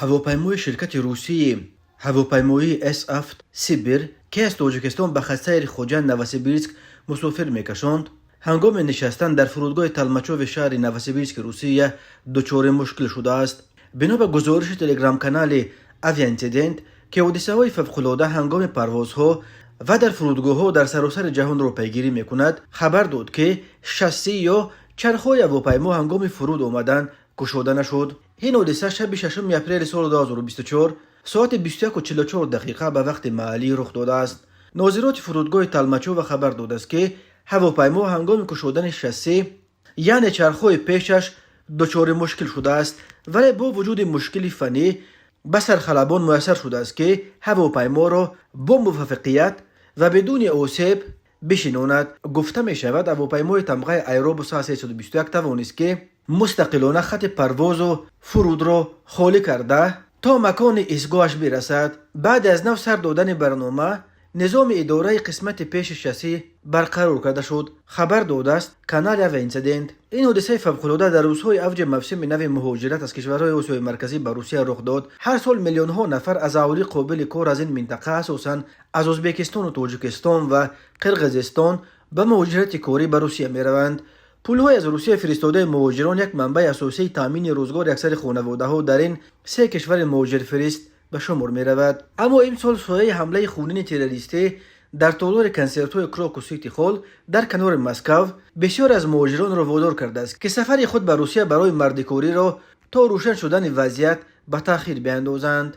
Ҳавопаймои ширкати русии ҳавопаймоии С7 Сибир, ки аз Тоҷикистон ба хатсайри Хоҷанд Новосибирск мусофир мекашонд, ҳангоми нишастан дар фурудгоҳи Толмачови шаҳри Новосибирски Русия дучори мушкил шудааст. Бино ба гузориши телеграм-канали Авиаинцидент, ки ҳодисаҳои фавқулода ҳангоми парвозҳо ва дар фурудгоҳҳо дар саросари ҷаҳонро пайгирӣ мекунад, хабар дод, ки шасси ё чархҳои ҳавопаймо ҳангоми фуруд омадан кушода нашуд. Ин ҳодиса шаби 6 апрели соли 2024 соати 21:44 дақиқа ба вақти маҳаллӣ рух додааст. Нозироти фурудгоҳи Толмачова хабар додааст, ки ҳавопаймо ҳангоми кушодани шасси, яъне чархҳои пешаш, дучори мушкил шудааст, вале бо вуҷуди мушкили фаннӣ ба сархалабон муяссар шудааст, ки ҳавопайморо бо муваффақият ва бидуни осеб бишинонад. Гуфта мешавад, ҳавопаймои тамғаи Айробус А321 тавонист, ки мустақилона хати парвозу фурудро холӣ карда, то макони истгоҳаш бирасад. Баъди аз нав сар додани барнома низоми идораи қисмати пеши шасси барқарор карда шуд, хабар додааст канали Авиаинцидент. Ин ҳодисаи фавқулода дар рӯзҳои авҷи мавсими нави муҳоҷират аз кишварҳои Осиёи Марказӣ ба Русия рух дод. Ҳар сол миллионҳо нафар аз аҳолии қобили кор аз ин минтақа, асосан аз Ӯзбекистону Тоҷикистон ва Қирғизистон, ба муҳоҷирати корӣ ба Русия мераванд. Пулҳои аз Русия фиристодаи муҳоҷирон як манбаи асосии таъмини рӯзгори аксари хонаводаҳо дар ин се кишвари муҳоҷирфирист ба шумор меравад. Аммо имсол сояи ҳамлаи хунини террористӣ дар толори консертҳои Крокус Сити Холл дар канори Москав бисёр аз муҳоҷиронро водор кардааст, ки сафари худ ба Русия барои мардикориро то рӯшан шудани вазъият ба таъхир биандозанд.